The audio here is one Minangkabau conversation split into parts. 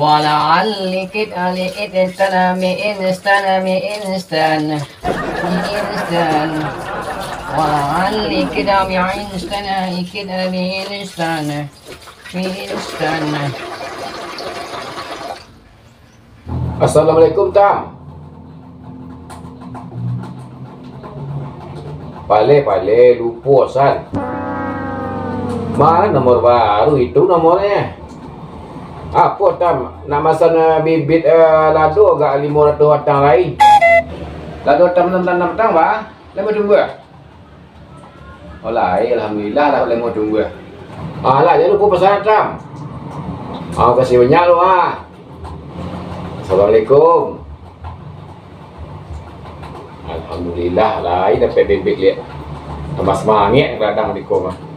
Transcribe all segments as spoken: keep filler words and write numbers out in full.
Wala alikit alikit istana mi instana mi instan. Mi instan. Wala alikit mi instana ikit mi instana. Mi instan. Assalamualaikum, Tam. Pale, pale, lupo, San. Ma nomor baru itu nomornyo? Apo, Tam, nak masan, eh, bibit, eh, lado agak limo ratuih batang lai. Lado Tam nan tanam, Tam, ba? Lai batumbuah? Oh, lai, alhamdulillah, lah, lai batumbuah. Ah, lah, jan lupo pasan, Tam. Ah, makasih banyak lu, ah. Assalamualaikum. Alhamdulillah, lai dapek bibit liak. Tambah semangat gadang di ko mah.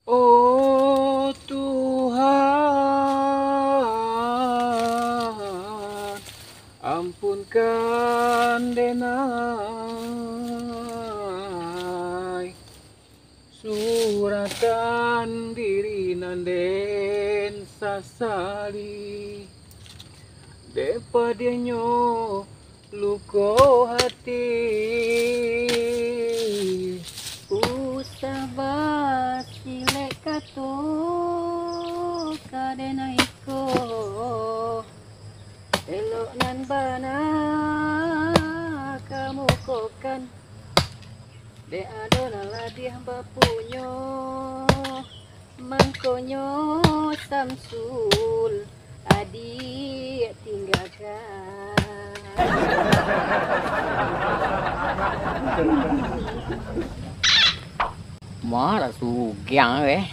Oh Tuhan, ampunkan denai, suratan diri nan den sasali. Dek padiahnyo luko hati. Usah basilek kato ka denai ko. Elok nan bana kamukokan. Dek ado nan ladiah bapunyo, mangkonyo Samsul adiak tinggakan. Marah sugiang weh.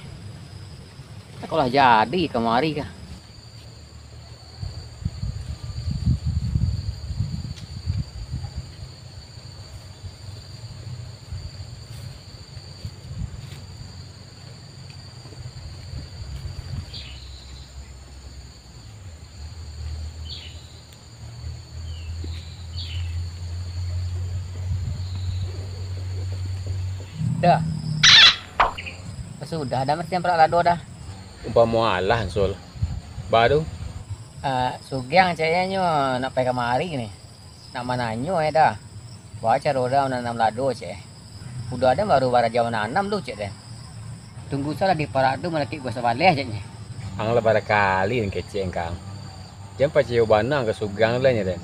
Kalau jadi kamari kah? Dah. Sudah dah mesti perak lado dah. Umpamo alah, Sul. Baru? Ah, Sugiang caknyo nak pai kamari ni. Nak mananyo eh dah. Baa caro dah mananam lado, cek eh. Udah dah baru baraja mananam tu, cek deh. Tunggu salah di parak tu malakik gua sabaleh, ceknyo. Ang lah barakali den kecek ang. Jan pacayo bana ka Sugiang lah nyo den.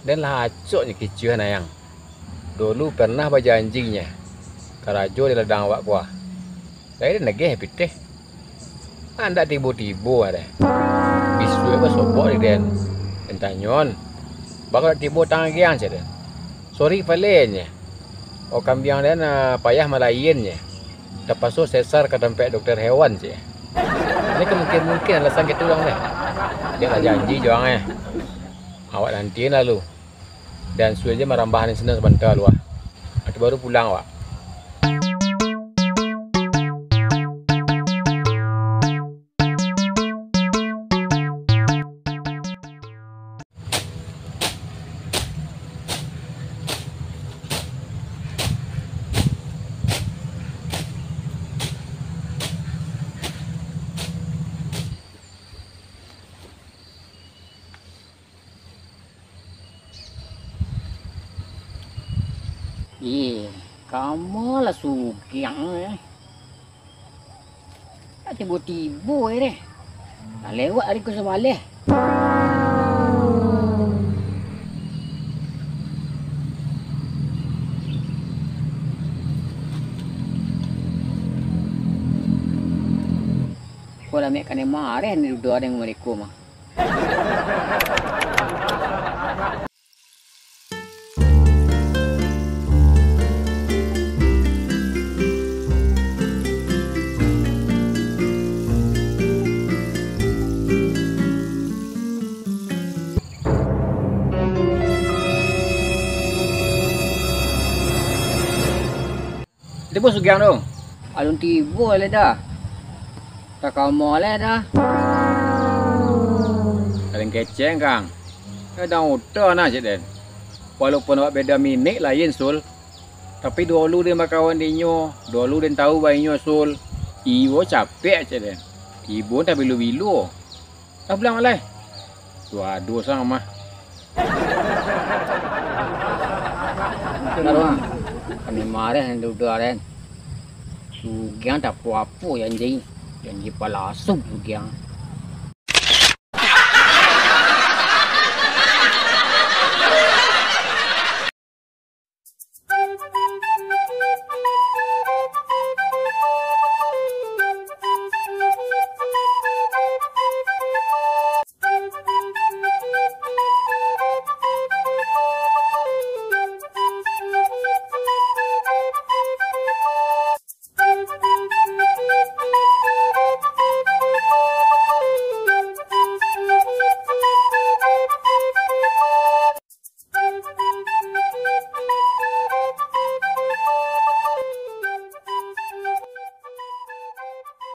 Den lah acok nyo kicuah nayang. Dulu pernah bajanji nyo karajo di ladang awak kuah. Lai den nageh pitih. Andak tibo-tibo ado. Bisuak basobok di den. Den tanyoan, "Baa kok dak tibo tangah agiang?" cek den. "Sorik paliang nyo. Oh, kambiang den, ah, payah malain nyo. Tapaso sesar ka tampek dokter hewan," cek. Ini kan mungkin-mungkin alasan kito urang deh. Dek lah janji jo ang eh. Awak nantian lalu. Dan sudah je marambah ni senang sabanta lu ah. Aku baru pulang awak. Ih, kama lah sugiang eh. Tak tibo-tibo eh deh. Tak lewat hari ku sabaleh. Kau lah mek kanai mareh ni duduak dengan mereka mah. Apo Sugiang tu? Alun tibo lai dah. Takamo lai dah. Paling keceng, Kang. Kadang uta nah, cek den. Walaupun awak beda minik lain, Sul. Tapi dulu den bakawan dinyo, dulu den tahu bainyo, Sul. Iyo capek, cek den. Tibo entah bilo-bilo. Dah pulang, Mak, lai. Duo ado sang mah. Taruah. Kami marah nan duduak den. Sugiang tak apo-apo janji. Janji palasu Sugiang.